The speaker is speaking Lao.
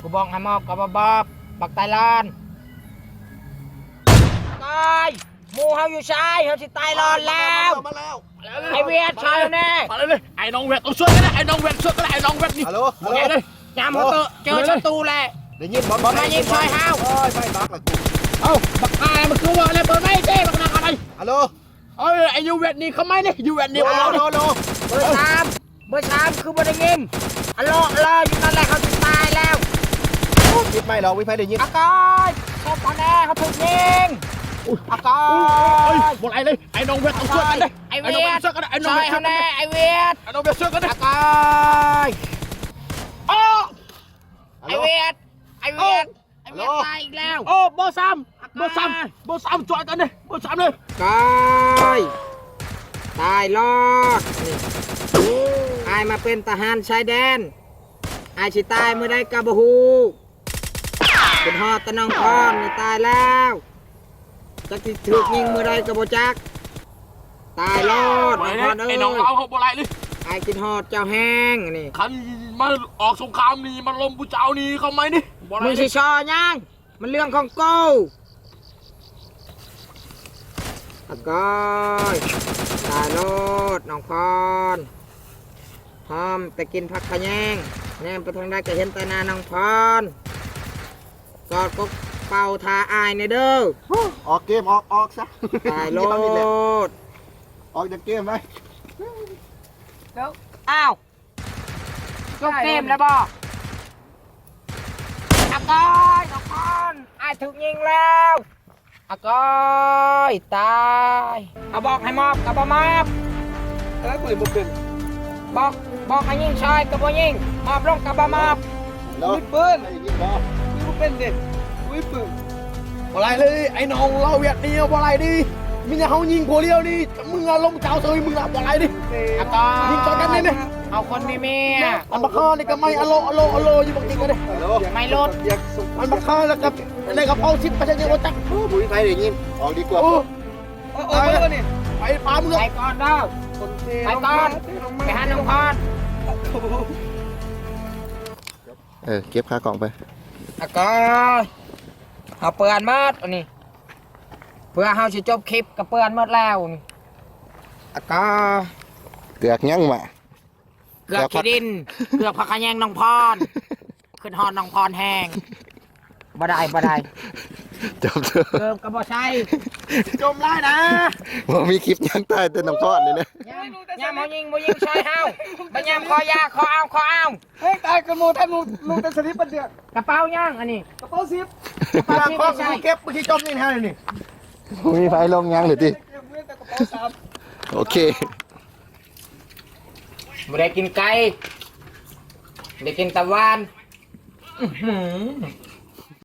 ກູບອກໃຫ້ມອບກໍບໍ່ມອບ ບັກຕາຍລ້ອນ. ຕາຍ ໝູ່ເຮົາຢູ່ໃສ? ເຮົາຊິຕາຍລ້ອນແລ້ວ. ມາແລ້ວ ມາແລ້ວ. ໄອ້ວຽດ ຊ່ອຍແດ່. ມາເລີຍ ໄອ້ນ້ອງວຽດ ຕ້ອງຊ່ວຍກັນນະ ໄອ້ນ້ອງວຽດ ຊ່ວຍກັນນະ ໄອ້ນ້ອງວຽດນີ້. ຮາໂຫຼ ຮາໂຫຼ ຍາມເຮົາເຈີ ເຈີສັດຕູແຫຼະ ໄດ້ຍິນບໍ່? ມາຍິງຊ່ອຍເຮົາ. ໂອ້ຍ ໄຟບັກລະກູ. ເອົ້າ ບັກອ້າຍ ມັນຄືວ່າແລ້ວ ເປີດໄວ້ເດ້ ບັກນາກາໄດ. ຮາໂຫຼ ເອີຍ ໄອ້ຢູ່ເວດນີ້ເຂົ້າມານີ້ ຢູ່ເວດນີ້. ໂລ ໂລ ໂລ ເບີສາມ ເບີສາມ ຄືບໍ່ໄດ້ຍິນ? ອະລໍ ອະລໍຢູ່ນັ້ນແຫຼະ ເຮົາຊິຕາຍແລ້ວ. ໂອ້ ປິດໄມເລີຍ ບໍ່ມີໃຜໄດ້ຍິນ. ອາກອຍ ຊ່ອຍເຮົາແດ່ ເຮົາຖືກຍິງ. ອາກອຍ ບໍ່ໄດ້ເລີຍ ໄອ້ນ້ອງເວດ ຕ້ອງຊ່ວຍກັນເດ້. ໄອ້ວຽດ ໄອ້ນ້ອງເວດ ຊ່ອຍເຮົາແດ່ ໄອ້ວຽດ ໄອ້ນ້ອງເວດ ຊ່ວຍກັນເດ້. ອາກອຍ ໂອ້ ໄອ້ວຽດ ໄອ້ວຽດ ໄອ້ວຽດຕາຍອີກແລ້ວ. ໂອ້ ເບີສາມ ເບີສາມ ເບີສາມ ຊ່ອຍກັນເດ້ ເບີສາມເດ້. ຕາຍ ຕາຍລອດ. ອ້າຍມາເປັນທະຫານຊາຍແດນ ອ້າຍຊິຕາຍມື້ໃດກໍບໍ່ຮູ້. ເປັນຮອດຕານ້ອງພອນນີ້ຕາຍແລ້ວ ຈັກຊິຖືກຍິງມື້ໃດກໍບໍ່ຈັກ. ຕາຍໂລດ ໄອ້ນ້ອງພອນເອີຍ ໄອ້ນ້ອງລາວເຮົາບໍ່ໄດ້ເລີຍ. ອ້າຍຄິດຮອດເຈົ້າແຮງນີ້ ຄັນມາອອກສົງຄາມນີ້ ມາລົມຜູ້ເຈົ້ານີ້ເຂົ້າໃໝ່ນີ້ ບໍ່ໄດ້. ມຶງຊິຊໍຫຍັງ ມັນເລື່ອງຂອງກູ. ອາກອຍ ຕາຍໂລດ ນ້ອງພອນ ຫອມແຕ່ກິ່ນຜັກຂະແຍງ ແນມໄປທາງໃດກໍເຫັນແຕ່ໜ້ານ້ອງພອນ. ກອດກົກເປົ່າຖ້າອ້າຍແດ່ເດີ. ອອກເກມ ອອກ ອອກຊະ. ຕາຍໂລດ ອອກຈາກເກມໄປ. ອ້າວ ຈົບເກມແລ້ວບໍ່? ອາກອຍ ນ້ອງພອນ ອ້າຍຖືກຍິງແລ້ວ. ອາກອຍ ຕາຍ ເຮົາບອກໃຫ້ມອບກໍບໍ່ມອບ. ເອີ ກູເຫຼັນບໍ່ເປັນ. ບອກ ບອກໃຫ້ຍິງຊອຍກໍບໍ່ຍິງ ມອບລົງກໍບໍ່ມອບ. ປືນ ຍິງບໍ່ ບໍ່ເປັນເດ້. ປືນ ບໍ່ໄດ້ເລີຍ ໄອ້ນ້ອງລາວຫວຽດນີ້ບໍ່ໄດ້ເດ້. ມີແນວເຮົາຍິງຜູ້ດຽວນີ້ ມຶງອາລົມຈາວເຊີຍ ມຶງລະບໍ່ຫຼາຍນີ້ ອາກອນ ຍິງໃສ່ກັນນີ້ແມະ ເອົາຄົນມີເມຍ ອັນບັກຄານີ້ກໍໄມ້ອະໂລອະໂລອະໂລຢູ່ບັກຕິກະເດ້ ໄມ້ລົດ ອັນບັກຄາແລ້ວກໍ ອັນນີ້ກໍເປົາສິບ ໄປໃສຍັງບໍ່ຈັກ ໂອ້ ບໍ່ມີໃຜໄດ້ຍິນ ອອກດີກວ່າ ໂອ້ ອອກໄປນີ້ ໄປປາມຶງ ໄປກ່ອນເດີ ໄປກ່ອນ ໄປຫານ້ອງພອນ ເອີ ເກັບຂາກ້ອງໄປ ອາກອນ ເຮົາເປື້ອນໝົດອັນນີ້ ເພື່ອເຮົາຊິຈົບຄລິບກໍເປື້ອນໝົດແລ້ວນີ້ ອາກາ ເກືອກຫຍັງມາ ເກືອກຂີ້ດິນ ເກືອກຜັກຂະແຍງນ້ອງພອນ ຂຶ້ນຮອດນ້ອງພອນແຮງ ບໍ່ໄດ້ ບໍ່ໄດ້ ຈົບເທີ ເກີບກໍບໍ່ໃສ່ ຈົ່ມຫຼາຍນະ ບໍ່ມີຄລິບຫຍັງ ຖ່າຍແຕ່ນ້ອງພອນນີ້ນະ ຍາມ ຍາມເຮົາຍິງ ບໍ່ຍິງຊ່ອຍເຮົາ ບັດຍາມຂໍຢາ ຂໍເອົາ ຂໍເອົາ ເຮີ້ຍ ຕາຍກະໝູ່ ແທ້ໝູ່ ໝູ່ແຕ່ສະລິບບັດເດືອນ ກະເປົາຫຍັງອັນນີ້ ກະເປົາສິບ ກະເປົາສິບ ຂອງ ໃສ່ ກູເກັບ ກູຊິຈົມນີ້ຫັ້ນນີ້ ບໍ່ມີໃຜລົງຫຍັງເລີຍຕິ ເກັບເງິນແຕ່ກະເປົາສາມ ໂອເຄ ບໍ່ໄດ້ກິນໄກ່ ໄດ້ກິນຕາຫວານ ອືຫື